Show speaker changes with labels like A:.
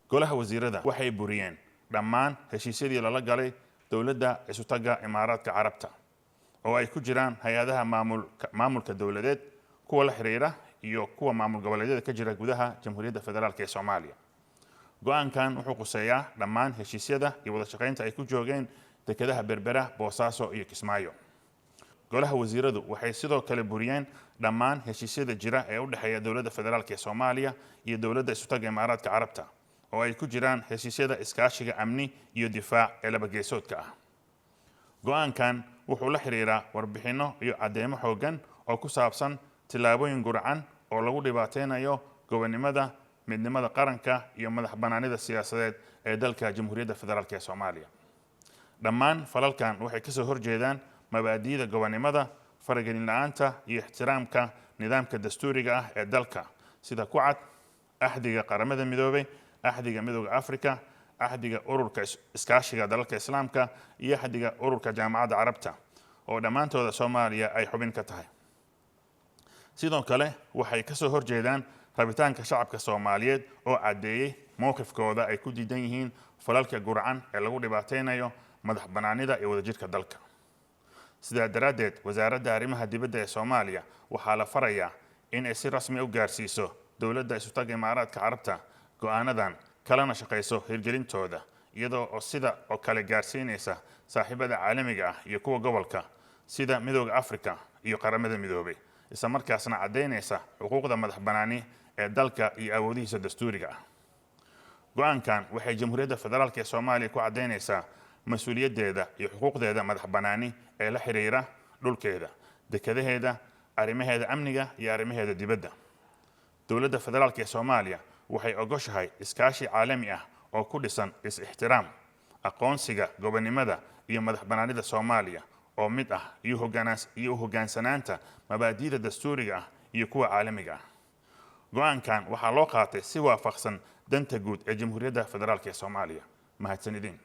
A: Golaha Wasiirada waxay buriyeen dhammaan heshiisyadii lala galay Dowladda Isutagga Imaaraadka Carabta, oo ay ku jiraan hay-adaha maamulka dowladeed, kuwa la xiriira iyo kuwa maamul goboleedyada ka jira gudaha Jamhuuriyadda Federaalka ee Soomaaliya. Go-aankan wuxuu quseeyaa dhammaan heshiisyada iyo wada shaqaynta ay ku joogeen dekedaha Berbera, Boosaaso iyo Kismaayo. Golaha Wasiiradu waxay sidoo kale buriyeen dhammaan heshiisyada jira ee u dhexeeya Dowladda Federaalka ee Soomaaliya iyo Dowladda Isutagga Imaaraadka Carabta, oo ay ku jiraan heshiisyada iskaashiga amni iyo difaac ee labageesoodka ah. Go-aankan wuxuu la xiriiraa warbixinno iyo cadeymo xooggan oo ku saabsan tillaabooyin gurcan oo lagu dhibaateynayo gobonnimada, midnimada qaranka iyo madax bannaanida siyaasadeed ee dalka Jamhuuriyadda Federaalka ee Soomaaliya. Dhammaan falalkan waxay kasoo horjeedaan mabaadi'da gobonnimada, faragelin la'aanta iyo ixtiraamka nidaamka dastuuriga ah ee dalka, sida ku cad Axdiga Qaramada Midoobay, Axdiga Midowga Africa, Axdiga Ururka Iskaashiga Dalalka Islaamka iyo Axdiga Ururka Jaamacadda Carabta, oo dhammaantooda Soomaaliya ay xubin ka tahay. Sidoo kale waxay kasoo horjeedaan rabitaanka shacabka Soomaaliyeed oo caddeeyey mowqifkooda ay ku diidan yihiin falalka gurcan ee lagu dhibaateynayo madax bannaanida iyo wadajirka dalka. Sidaa daraaddeed, Wasaaradda Arrimaha Dibadda ee Soomaaliya waxaa la farayaa in ay si rasmi u gaarsiiso Dowladda Isutagga Imaaraadka Carabta go-aanadan, kalena shaqayso hirgelintooda, iyadoo oo sida oo kale gaarsiinaysa saaxiibada caalamiga ah iyo kuwa gobolka sida Midowga Africa iyo Qaramada Midoobay, isla markaasna caddaynaysa xuquuqda madax bannaani ee dalka iyo awoodihiisa dastuuriga ah. Go-aankan waxay Jamhuuriyadda Federaalka ee Soomaaliya ku caddaynaysaa mas-uuliyaddeeda iyo xuquuqdeeda madax bannaani ee la xiriira dhulkeeda, dekadaheeda, arrimaheeda amniga iyo arrimaheeda dibadda. Dowladda Federaalka ee Soomaaliya waxay ogoshahay iskaashi caalami ah oo ku dhisan is-ixtiraam, aqoonsiga gobonnimada iyo madax bannaanida Soomaaliya oo mid ah, iyo u hoggaansanaanta mabaadi'da dastuuriga ah iyo kuwa caalamiga ah. Go-aankan waxaa loo qaatay si waafaqsan danta guud ee Jamhuuriyadda Federaalka ee Soomaaliya. Mahadsanidin.